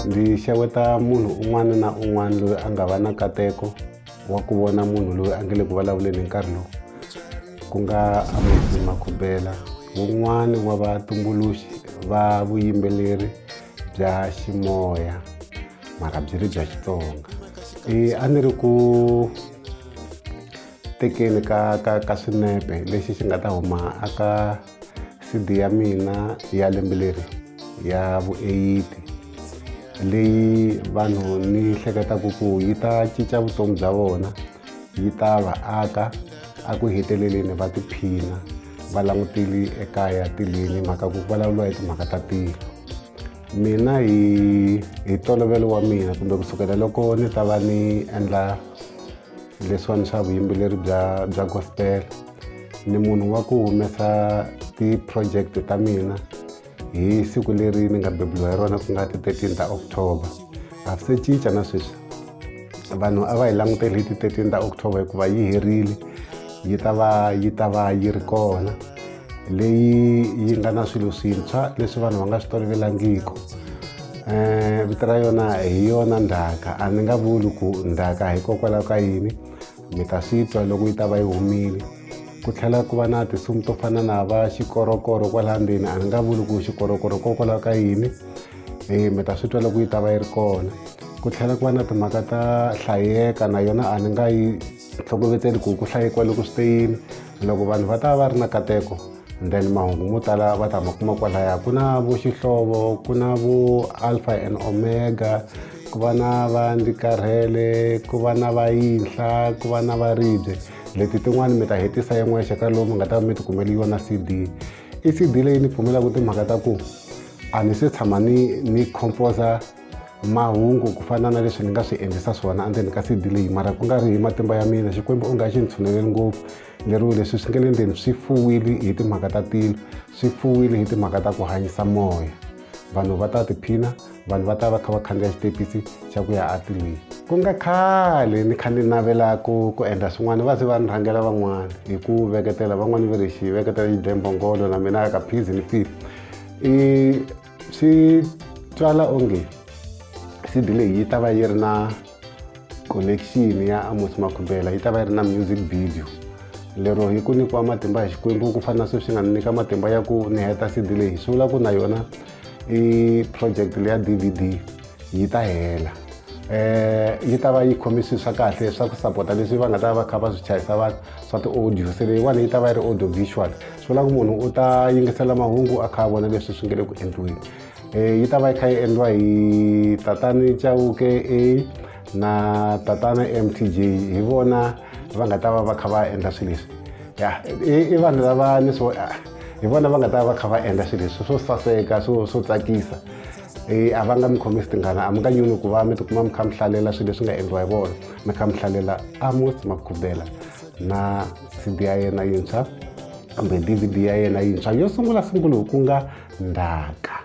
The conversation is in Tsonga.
Ndzi xeweta munhu un'wana na un'wana loyi a nga va na nkateko wa ku vona munhu loyi a nge le ku vulavuleni hi nkarhi lowu ku nga Amos Makhubela wun'wani wa vatumbuluxi va vuyimbeleri bya ximoya mara byi ri bya Xitsonga e a ni ri ku tekeni ka ka ka swinepe lexi xi nga ta huma aka CD ya mina ya lembe leri ya vu-eighty leyi vanhu ni hleketaku ku yi ta cinca vutomi bya vona yi ta va aka a ku heteleleni va tiphina va langutile ekaya tilweni mhaka ku vulavuriwa hi timhaka ta tilo mina hi hi ntolovelo wa mina kumbe kusukela loko ni ta va ni endla leswiwani swa vuyimbeleri bya bya gospel ni munhu wa ku humesa ti-project ta mina hi siku leri ni nga beburiwa hi rona ku nga ti-13 ta October a swi se cinca na sweswi vanhu a va hi languteli hi ti-13 ta October hikuva yi herile yi ta va yi ta va yi ri kona leyi yi nga na swilo swintshwa leswi vanhu va nga swi tolovelangiki um vito ra yona hi yona ndhaka a ni nga vuli ku ndhaka hikokwalaho ka yini mi ta swi twa loko yi ta va yi humile ku tlhela ku va na tinsimu to fana na va xikorokoro kwalaha ndzeni a ni nga vuli ku xikorokoro kokwalaho ka yini e mi ta swi twa loko yi ta va yi ri kona ku tlhela ku va na timhaka ta hlayeka na yona a ni nga yi tlhokovetseli ku ku hlayekiwa loko swi te yini loko vanhu va ta va ri na kateko then mahungu mo tala va ta ma kuma kwalaya ku na vo xihlovo ku na vo alpha and omega ku va na va ndzi karhele ku va na va yinhla ku va na va ribye leti tin'wani mi ta hetisa ya n'wexe ka lowu mi nga ta va mi ti kumeli yona cd i cd leyi ni pfumelaka timhaka ta ku a ni se tshama ni ni composer mahungu ku fana na leswi ni nga swi endlisa swona endzeni ka cd leyi mara ku nga ri hi matimba ya mina xikwembu u nga xi ni tshuneleli ngopfu lero leswi swi nga le ndzeni swi fuwile hi timhaka ta tilo swi fuwile hi timhaka ta ku hanyisa moya vanhu va ta tiphina vanhu va ta va kha va khandziya xitepisi xa ku ya atilweni ku nga khale ni kha ni navela ku ku endla swin'wana va ze va ni rhangela van'wana hi ku veketela van'wana va ri xi veketela xi dye mbhongolo na mina ka phizi ni file i swi twala onge cd leyi yi ta va yi ri na collection ya Amos Makhubela yi ta va yi ri na music video lero hi ku nyikiwa matimba hi xikwembu ku fana na sweswi nga ni nyika matimba ya ku ni heta cd leyi swi vula ku na yona i project leya dvd yi ta hela eh yi ta va yi khome swilo swa kahle swa ku sapota leswi va nga ta va kha va swi chayisa vanhu swa ti-audio se leyiwani yi ta va yi ri audio visual swi vula ku munhu u ta yingisela mahungu a kha a vona leswi swi nga le ku endliweni um yi ta va yi kha yi endliwa hi tatani Chauke A na tatana MTJ hi vona va nga ta va va kha va endla swilo leswi ya i vanhu lava ni swo hi vona va nga ta va kha va endla swilo leswi swo saseka swo swo tsakisa e a va nga mi khomisi tingana a mi nga nyumi ku va mi tikuma mi kha mi hlalela swilo leswi nga endliwa hi vona mi kha mi hlalela Amos Makhubela na CD ya yena yintshwa kumbe DVD ya yena yintshwa yo sungula sungula ku nga Ndhaka.